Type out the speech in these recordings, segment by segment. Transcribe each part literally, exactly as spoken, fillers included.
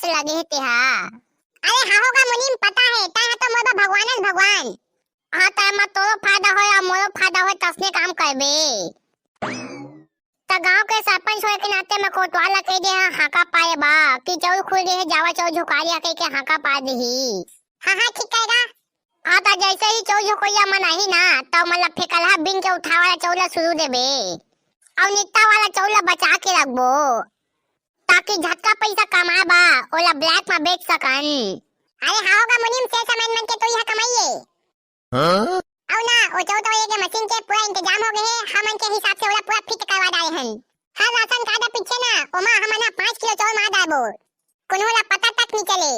लगे हे तेहा। अरे हाहो गा मुनीम, पता हे, तैं ह तो मोर बर भगवान हस भगवान। हाँ, तैं म तोरो फायदा होय अउ मोरो फायदा होय, तसने काम करबे। त गांव के सरपंच होय के नाते मैं कोटवार ला कह दे हंव हाका पाए बा कि चौर खुल गे हे, जावा चौर झोंका लिया कह के हाका पा देही। हाँ, हाँ, ठीक कहेगा। हाँ, त जैसे ही चौर झोंकइया मन आही ना, त मतलब फेकलहा बिन के उठावा वाला चौर ला सुरू देबे, अउ नित्ता वाला चौर ला बचा के रखबो, ताकि झटका पैसा कमाए बा, ओला black म बेच सकन। अरे हाँ होगा मुनीम, sales man मन के तो यह कमाई हे। हाँ? अउ ना, ओ चौर तोड़े के मशीन के पूरा इंतजाम हो गए हे, हमन के हिसाब से ओला पूरा fit करवा डारे हन। हर राशन कार्ड पीछे ना, ओमा हमन ह पाँच किलो चौर मार डारबो, कोनो ला पता तक नहीं चले।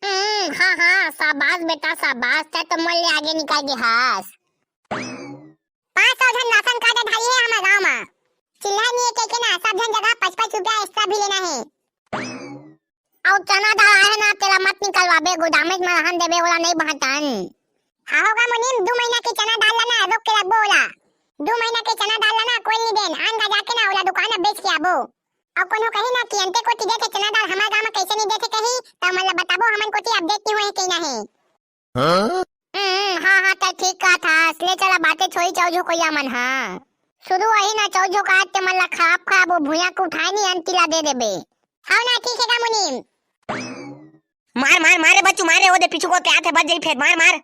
हम्म, हाँ, हाँ, शाबाश बेटा, शाबाश, तै तो मोर ले आगे निकल गे हस। पाँच सौ झन राशन कार्ड धारी हे हमर गांव म। चिल्हा नहीं हे कहिके ना, सब झन जगह पाँच पाँच रुपया extra भी लेना हे। अउ चना दाल आहे ना, तेला मत निकलवाबे, गोदामेच म रहन देबे, ओला नहीं बांटन। हाँ होगा मुनीम, दू महीना के चना दाल ला ना, रोक के रखबो ओला। दू महीना के चना दाल ला ना, कोई नहीं देन, आन गा जाके ना, ओला दुकान म बेच के आबो। अउ कोनो कही ना कि अंते कोती देथे चना दाल, हमर गांव म कैसे नहीं देथे कही, त हमन ला बताबो, हमन कोती update नहीं होए हे कहीं ना हे। हाँ? हम्म, हाँ, हाँ, त ठीक कहत हस। ले चला बाते छोड़ी चौर झोंकइया मन ह। सुरू अही ना चौर झोंकात ते मन ला खराब खराब वो भुइयां के उठाए नहीं अंती ला दे देबे। हव ना, ठीक हे गा मुनीम। मार, मार, मार रे बच्चू, मार रे, ओ दे पीछू कोती आत हे, बच जाही फेर, मार, मार।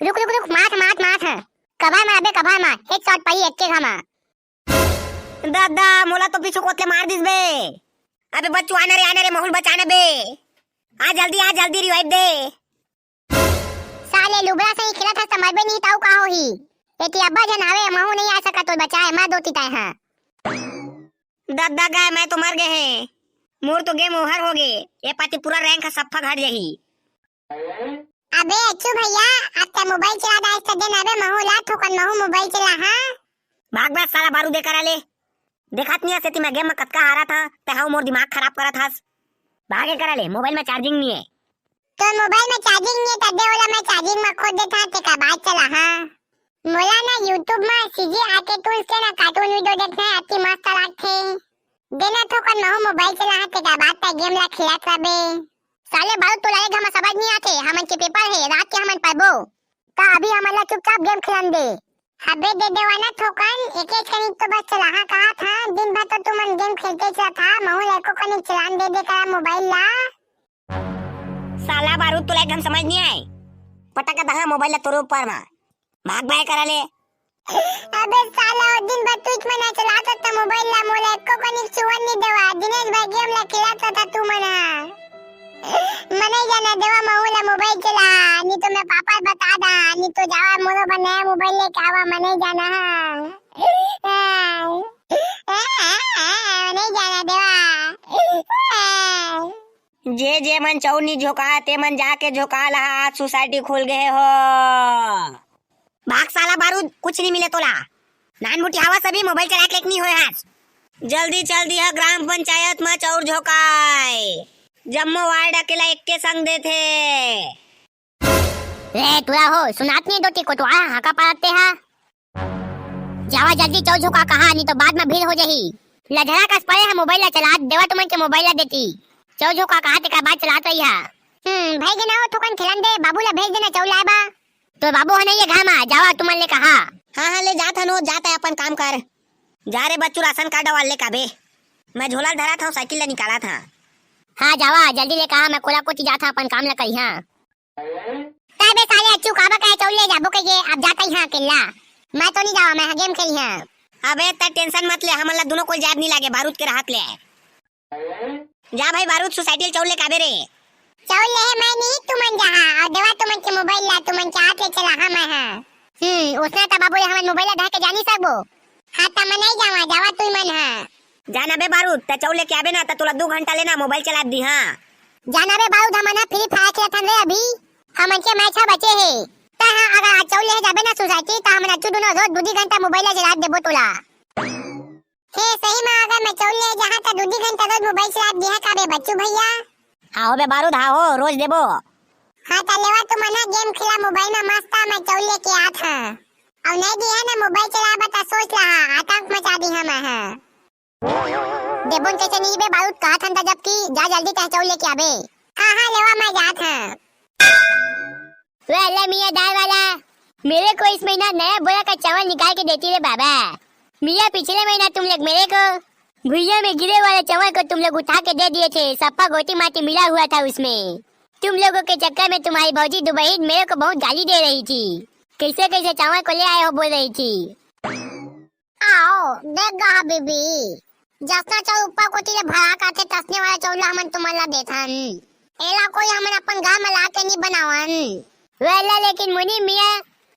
रुक, रुक, रुक, मार, मार, मार। कभर मारबे, कभर मार, एक shot पाही एक्के घमा। ददा, मोला तो पीछू कोती ले मार दिस बे। अबे बच्चू, आना रे, आना रे, महूं ल बचाना बे। आ जल्दी, आ जल्दी, revive दे। साले लुबरा सही खेलत हस त मरबे नहीं त अउ का होही? एती अब्बड़ झन हावे, महूं नहीं आ सकत तोर बचाए, मर दो तिताए हाँ। ददा गा, मैं तो मर गे हे। मोर तो game over हो गे। ए पाती पूरा rank ह सफ्फा घट जाही। अबे अच्छू भैया, अब तै mobile चला डारिस त दे ना बे महूं ला, थोकन महूं mobile चलाहां। भाग बे साला बारूद दे करा ले। देखत नहीं हस एती मैं game म कतका हारत हंव, तै हव मोर दिमाग खराब करत हस। भागे करा ले, mobile म charging नहीं हे। तोर mobile म charging नहीं हे त दे ओला, मैं charging म खोद देथंव, तेकर बाद चलाहां। मोला ना YouTube म CG Arcade Tools के ना cartoon video देखना हे, अति मस्त लागथे। देना थोकन महूं mobile चलाहां, तेकर बाद तै game ला खेलत रहबे। साले बारूद तोला एक घमा समझ नहीं आथे, हमन के paper हे, रात के हमन पढ़बो। त अभी हमन ला चुपचाप game खेलन दे। अबे दे देवा ना थोकन, एकेच कनिक तो बस चलाहां कहाथंव, दिन भर तो तुमन game खेलते रहथव, महूं ला एको कनिक चलान दे दे करा mobile ला। साला बारूद तोला एकदम समझ नहीं आए। पटक के दहां mobile ला तोरे ऊपर म। भाग बे करा ले। अबे साला, ओ दिन भर तुमन चलात हव त mobile ला, मोला एको कनिक छुअन नहीं देवा। दिनेश भाई game ला खेलत हव त तुमन ह। मैं नहीं जाना देवा महूं ला mobile चला, नहीं तो मैं पापा ल बता दां, नहीं तो जावा मोरो बर नया mobile लेके आवा, मैं नहीं जाना। नहीं जाना देवा। जे जे मन चौर नी झोंकाय, ते मन जाके झोंका लहा, आज society खुल गे हो। भाग साला बारूद, कुछ नहीं मिले तोला। नानमुटी हवस अभी, mobile चलाए के लेक नहीं होय हस। जल्दी चल दिहा ग्राम पंचायत म चौर झोंकाय। जम्मो ward अकेला एक्के संग देथे। रे टूरा हो, सुनात नहीं दोती कोटवार हाका पारत ते हा। जावा जल्दी चौर झोंका कहा, नहीं तो बाद म भीड़ हो जाही। लझरा कस पड़े हा mobile ला चलात, देवा तुमन के mobile ला देती। चौर झोंका कहा तेकर बाद चलात रही हा। हम्म, भाई गे ना हो, थोकन खेलन दे, बाबू ला भेज देना चौर लाए बा। तोर बाबू ह नहीं ये घर म, जावा तुमन ले कहा। हाँ, हाँ, ले जात हन, जात हे अपन काम कर। जा रे बच्चू, राशन कार्ड वाले लेके आबे। मैं झोला धरत हंव, साइकिल ला निकालत हंव। हाँ, जावा, जल्दी ले कहा, मैं कोला कोती जात हंव, अपन काम ला करिहां। तबे साले अच्छू काबर कहे चौर ले जाबो कहिके, अब जात ही हां अकेल्ला। मैं तो नहीं जावा, मैं हा game खेलिहां। अबे त tension मत ले, हमन ला दुनों कोई जाब नहीं लागे, बारूद के रहत ले। जा भाई बारूद, society ले चौर लेके आबे रे। चौर ले हे मैं नहीं, तुमन जाहा, अउ देवा तुमन के mobile ला, तुमन के हाथ ले चलाहां मैं हा। हम्म, ओसने त बाबू रे हमन mobile ला धर के जा नहीं सकबो। हाँ, त मैं नहीं जावा, जावा तुमन हा। जा ना बे बारूद, त चौर लेके आबे ना, त तोला दू घंटा ले ना mobile चला दिहां। जा ना बे बारूद, हमन हा Free Fire खेलत हन रे अभी, हमन के match हा बचे हे। त हाँ, अगर आज चौर ले जाबे ना society, त हमन अच्छू दुनों रोज दू दू घंटा mobile ला चला देबो तोला। हे, सही म अगर मैं चौर ले जाहां त दू दू घंटा रोज mobile चला दिहा का बे बच्चू भैया? हाँ हो बे बारूद, हाँ हो, रोज देबो। हाँ त लेवा तुमन हा game खेला mobile म मस्त, मैं चौर लेके आत हां। अउ नहीं दिहा ना mobile चलाबा त सोच लहा, आतंक मचा दिहा मैं हा। देबो न कैसे नहीं बे बारूद, कहत हन त जब कि जा जल्दी तैं चौर लेके आबे। हाँ हाँ, लेवा, मैं जात हूँ। वे अल्लाह मियाँ दाल वाला, मेरे को इस महीना नया बोरा का चावल निकाल के देती रे बाबा। मियाँ, पिछले महीना तुम लोग मेरे को भुइया में गिरे वाले चावल को तुम लोग उठा के दे दिए थे, सप्पा गोटी माटी मिला हुआ था उसमें। तुम लोगों के चक्कर में तुम्हारी भौजी दुबई मेरे को बहुत गाली दे रही थी। कैसे कैसे चावल को ले आए हो बोल रही थी। आओ देख गा हबीबी, जसना चाउर ऊपर कोती ले भरा काथे तसने वाला चाउर ला हमन तुमन ला देथन। एला कोई हमन अपन घर में ला के नहीं बनावन। वेला लेकिन मुनीम मियाँ,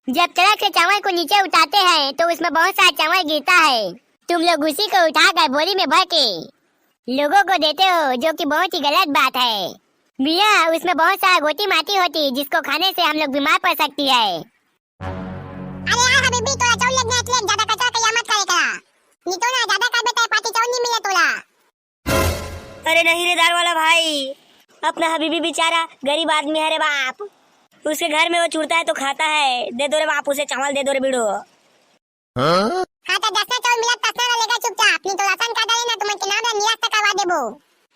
जब ट्रक से चावल को नीचे उठाते हैं तो उसमें बहुत सारा चावल गिरता है। तुम लोग उसी को उठाकर बोरी में भर के लोगों को देते हो, जो कि बहुत ही गलत बात है। मियाँ, उसमें बहुत सारा गोटी माटी होती, जिसको खाने से हम लोग बीमार पड़ सकती है। अरे यार हबीबी, तोला चाउर लेगने आत ले ज्यादा कचरा कइया मत करे करा। नी तो ना ज्यादा करबे त पाती चाउर नी मिले तोला। अरे नहीं रे दाल वाला भाई, अपना हबीबी बेचारा गरीब आदमी है रे बाप। उसके घर में वो चुरता है तो खाता है। दे दो रे बाप, उसे चावल दे दो रे बिड़ो। हाँ तो जसना चाउर मिला तसना ला लेगा चुपचाप, नी तो राशन कार्ड वाले ना तुमन के नाम ला निरस्त करवा देबो।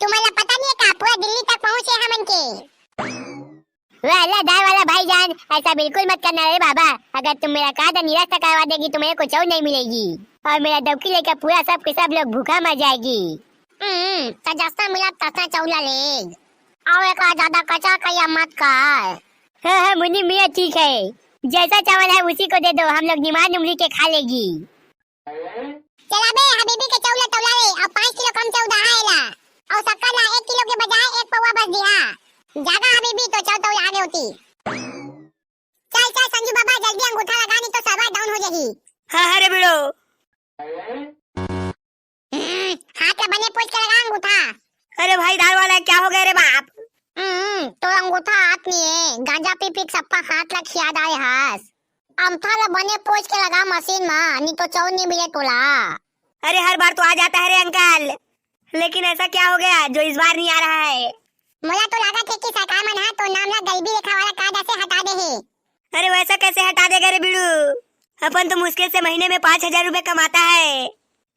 तुमन ला पता नहीं है का, पूरा दिल्ली तक पहुँचे हमन के। वे अल्लाह दाल वाला भाईजान, ऐसा बिल्कुल मत करना रे बाबा। अगर तुम मेरा कार्ड निरस्त करवा देगी तो मेरे को चाउर नहीं मिलेगी और मेरा डौकी लेकर पूरा सब के सब लोग भूखा मर जाएगी। हम्म, तो जसना मिला तसना चाउर ला लेग। अउ एका ज्यादा कचरा कइया मत कर। हाँ हाँ मुनीम मियाँ, ठीक है, जैसा चावल है उसी को दे दो, हम लोग निमान उमली के खा लेगी। चला बे, हबीबी के चाउर ला तौला रे, अउ पाँच किलो कम चाउर दहा एला, अउ शक्कर ला एक किलो के बजाय एक पौवा बस दिहा। जागा हबीबी, तो चाउर तौला आगे होती। चल चल संजू बाबा, जल्दी अंगूठा लगा, नहीं तो server down हो जाही। हाँ हाँ रे बिड़ो। हम्म, हाथ ला बने पोंछ के लगा अंगूठा। अरे भाई दाल वाला, क्या हो गया रे बाप? हम्म, तो अंगूठा हाथ नहीं है, गांजा पी पी के सप्पा हाथ ला खिया डाले हस। अमथा ला बने पोंछ के लगा मशीन मा, नी तो चाउर नी मिले तोला। अरे हर बार तो आ जाता है रे अंकल, लेकिन ऐसा क्या हो गया जो इस बार नहीं आ रहा है? मोला तो लागत है कि सरकार मन हा तो नाम ला गरीबी रेखा वाला कार्ड से हटा दे है। अरे वैसा कैसे हटा देगा रे बिड़ू? अपन तो मुश्किल से महीने में पाँच हजार रुपए कमाता है।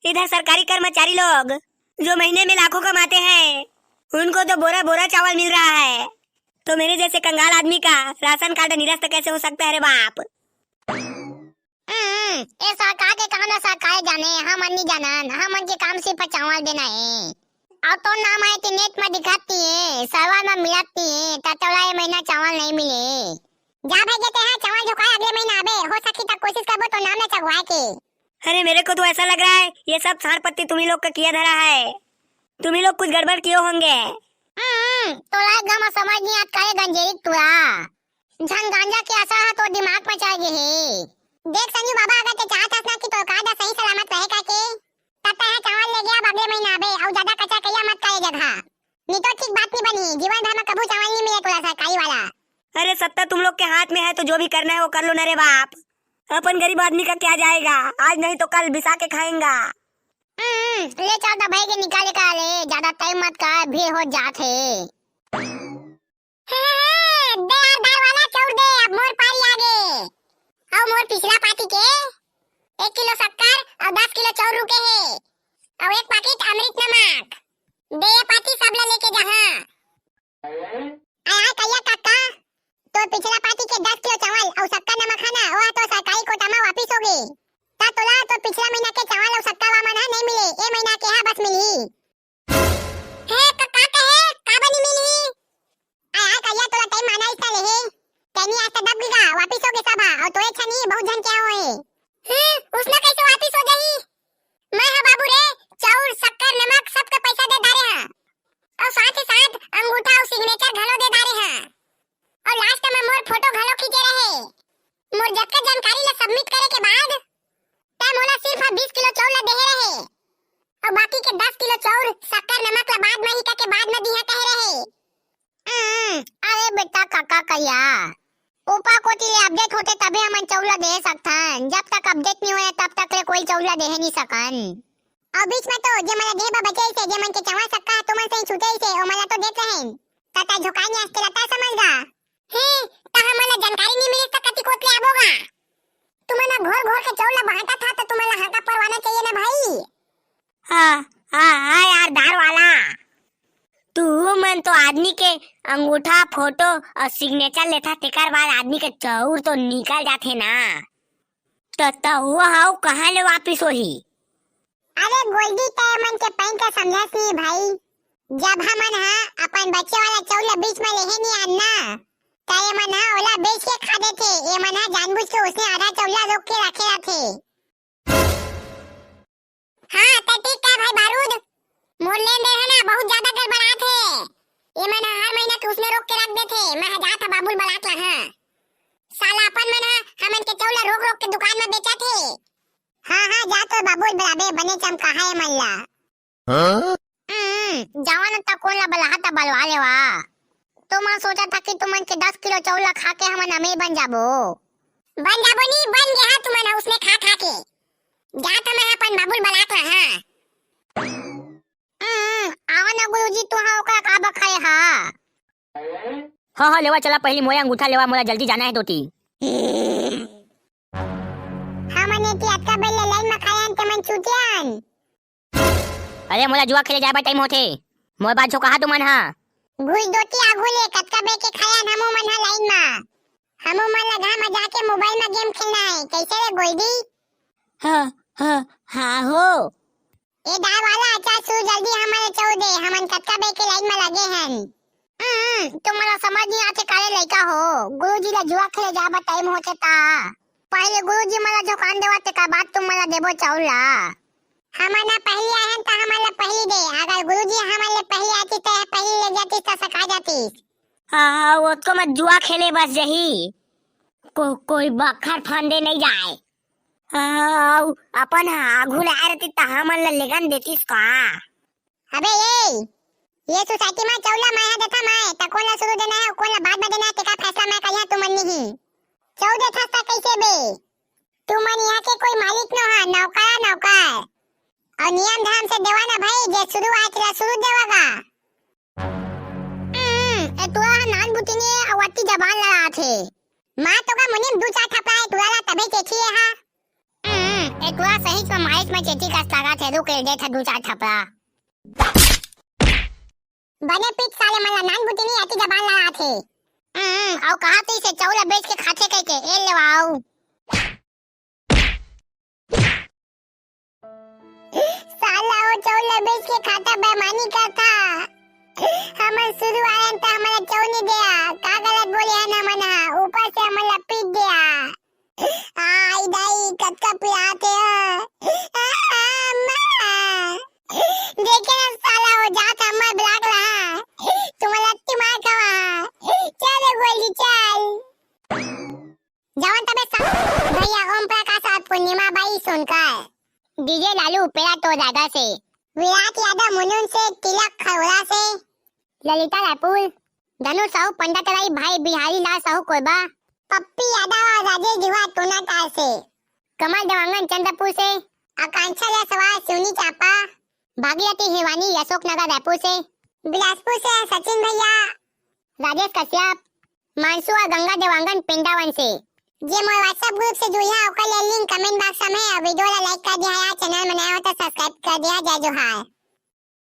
इधर सरकारी कर्मचारी लोग जो महीने में लाखों कमाते हैं, उनको तो बोरा बोरा चावल मिल रहा है, तो मेरे जैसे कंगाल आदमी का राशन कार्ड निरस्त कैसे हो सकता है रे बाप? हम्म, ए सरकार के काम ला सरकार जाने, हमन नी जानन, हमन के काम सिर्फ चावल देना है। अउ तोर नाम आए ते नेट में दिखत नी है, server में मिलत नी है, त तोला ए महीना चावल नहीं मिले। जा भाई, जे तेहा चावल झोंकाए, अगले महीना आबे, हो सकी त कोशिश करबो तो नाम ला चघवाए के। अरे मेरे को तो ऐसा लग रहा है ये सब सांड़ पत्ती तुम्ही लोग का किया धरा है, तुम्ही लोग कुछ गड़बड़ किए होंगे। हम्म, तोला एकदम समझ नहीं आत का रे गंजेरी टूरा। झन गांजा के असर ह तोर दिमाग म चढ़ गे हे। देख संजू बाबा, अगर ते चाहत हस ना कि तोर कार्ड ह सही सलामत रहे कहिके, त तैं ह चावल लेगे अब अगले महीना आबे अउ जादा कचरा कइया मत करे जघा। नी तो ठीक बात नी बनही, जीवन भर म कभू चावल नी मिले तोला सरकारी वाला। अरे सत्ता तुम लोग के हाथ में है तो जो भी करना है वो कर लो ना रे बाप। अपन गरीब आदमी का क्या जाएगा, आज नहीं तो कल बिसा के खाएंगा। हम्म, ले चल दबाई के निकाले का ले, जादा टाइम मत कर, भीड़ हो जात हे। हे, हे, हे, दे यार दाल वाला, चाउर दे, अब मोर पारी आगे। अउ मोर पिछला पाती के एक किलो शक्कर अउ दस किलो चाउर रुके हे, अउ एक पाकिट अमृत नमक। दे ये पाती सब ला लेके जहाँ। आय, आय, कहिया काका, तोर पिछला पाती के दस किलो चावल अउ शक्कर नमक हे ना, ओह तो सरकारी कोटा म वापिस हो गे। त तोला तोर पिछला महीना के चावल अउ शक्कर वा मन ह नइ मिले, ए महीना के ह बस मिलही। हे, त का कहे, का बनी मिलही? आय, आय, कहिया तोला टाइम माना इस ले हे। तैनी आज त दब गिगा, वापिस हो गे सब ह, अउ तोरे छनी बहुत झन के होए। हम्म, उसने कैसे वापिस हो जाही? मैं ह बाबू रे, चाउर, शक्कर, नमक सबके पैसा दे डारे हं। अउ साथ ही साथ अंगूठा अउ signature घलो दे डारे हं। अउ last में मोर photo घलो खींचे रहे। मोर जतका जानकारी ला submit करे के बाद तै मोला सिर्फ बीस किलो चाउर ला देहे रहे। अउ बाकी के दस किलो चाउर, शक्कर, नमक ला बाद में ही कके बाद में दिहा कहे रहे। हम्म, अरे बेटा काका कहिया, ऊपर कोती ले update होथे तभे हमन चाउर ला दे सकथन। जब तक update नइ होय तब तक ले कोई चाउर ला देहे नइ सकन। अउ बीच में तो जे मन ला देहे बर बचे रहिसे, जे मन के चावल शक्कर तुमन से ही छूटे रहिसे, ओमन ला तो देत रहेन। त तै झोंकाय नइ आस तेला तै समझ गा। हे, त हमन ला जानकारी नइ मिलिस त कति कोत ले आबो गा? तुमन ह घोर घोर के चाउर ला बांटत हा त तुमन ला हाका परवाना चाहिए ना भाई। हाँ, हाँ, हाँ यार दाल वाला। तुमन तो आदमी के अंगूठा, फोटो अउ सिग्नेचर लेथा, तेकर बाद आदमी के चउर तो निकल जाथे ना। त, त वो हव कहाँ ले वापिस होही? अरे गोल्डी, तै मन के पइन का समझस नहीं भाई। जब हमन ह अपन बचे वाला चउर ल बीच म लेहे नहीं आन ना, त ये मन ह ओला बेच के खा देथे। ये मन ह जानबूझ के उसने आधा चउर ल रोक के रखे रथे। हाँ, त ठीक है भाई बारूद, मोर लेन देन है ना, बहुत ज्यादा गड़बड़ात हे। ये मन ह हर महीना के उसने रोक के रख देथे। मैं ह जात ह बाबुल बलात ला, हाँ। साला अपन मन ह हमन के चउर ल रोक रोक के दुकान म बेचत हे। हाँ, हाँ, जा तो बाबुल बलाबे, बने चमकाहा ये मन ला। हाँ? हम्म, जावा न त कोन ला बलाहा त बलवा लेवा। तो मैं सोचा था कि तुमन के दस किलो चउर ला खा के हमन अमीर बन जाबो। बन जाबो नी, बन गे हा तुमन उसने खा खा के। जा त मैं अपन बाबुल बलात ला, हाँ। हम्म, आवा न गुरुजी, तुहा ओकरा का बखाए हा? हाँ, हाँ, लेवा चला, पहली मोला अंगूठा लेवा, मोला जल्दी जाना है दोती। हमन एती अतका बेर ले लाइन म खड़े हन, ते मन चूतिया हन। अरे, मोला जुआ खेले जाए बर टाइम होथे, मोर बात झोंकाहा तुमन हा। घुस दोती आघू ले, कतका बेर के खड़े हन हमू मन हा लाइन म। हमू मन ला घर म जाके मोबाइल म गेम खेलना है, कैसे रे गोल्डी? हाँ, हाँ, हाँ हो। ए दाई वाला, अच्छा सु जल्दी हमन ला चउर दे, हमन कतका बेर के लाइन म लगे हन। हम्म, तुमन ला समझ नहीं आथे का रे लइका हो, गुरुजी ला जुआ खेले जाए बर टाइम होथे ता। पहले गुरुजी मन ला झोंकान देवा, तेकर बाद तुमन ला देबो चउर ला। हमन ह पहली आए हन त हमन ला पहली दे, अगर गुरुजी हमन ले पहली आतिस त पहली ले जातिस त सका जातिस। हाँ, हाँ, ओतको मत जुआ खेले बस जही। को-, कोई बखर फंदे नहीं जाए। हाँ, अउ अपन आघू ले आए रहती त हमन ला लेगन देतिस का? अबे ये, ये सोसाइटी म चउर ला मैं हा देथा मैं, त कोन ला शुरू देना है, कोन ला बाद म देना है, तेका फैसला मैं करिहा, तुमन नहीं। चउर देथस त कैसे बे? तुमन यहाँ के कोई मालिक नो हा, नौकर, नौकर। अउ नियम धरम से देवा ना भाई, जे शुरू आए तेला शुरू देवा गा। हम्म, ए टुरा ह नान बुतिनी अउ अति जबान लड़ाथे। मार तो का मुनिम दू चार थपड़ा ए टुरा ला तभे चेची ए हा। हम्म, ए टुरा सही म मारिच म चेची कस लागत हे, रुक ए देत हे दू चार थपड़ा। बने पीट साले मन ला नान बुतिनी अति जबान लड़ाथे। हम्म, अउ कहा तू इसे चउर ला बेच के खाथे कहिके, ए लेवाऊ। साला वो चउर ला बेच के खाता बेईमानी करता। हमन शुरू आयन त हमन ला चउर नहीं देया। का गलत बोले हन हमन हा? ऊपर से हमन ला पीट देया। आई दाई, कतका पिरात हे। आ, आ, माँ। देखे ना साला वो जात हमर ब्लॉक ला। तुम्हारा दिमाग खवा। चल रे गोली, चल। जवन तबे सा-, भैया ओम प्रकाश और पूर्णिमा बाई सोनकर। डीजे लालू पेड़ा तो दादा से। विराट यादव मुनुन से, तिलक खरोड़ा से। ललिता रायपुर, धनु साहू पंडा तराई भाई बिहारी लाल साहू कोरबा। पप्पी यादव और राजेश जुहा टोनाटार से। कमल देवांगन चंद्रपुर से। आकांक्षा जायसवाल सिवनी चांपा। भागीरथी हिरवानी अशोक नगर रायपुर से। बिलासपुर से सचिन भैया। राजेश कश्यप, मानसू और गंगा देवांगन पिंडावन से। जे मोर WhatsApp group से जुड़िया ओकर ले link comment box में है और video ला like कर दिया यार, channel में नया हो तो subscribe कर दिया। जय जोहार।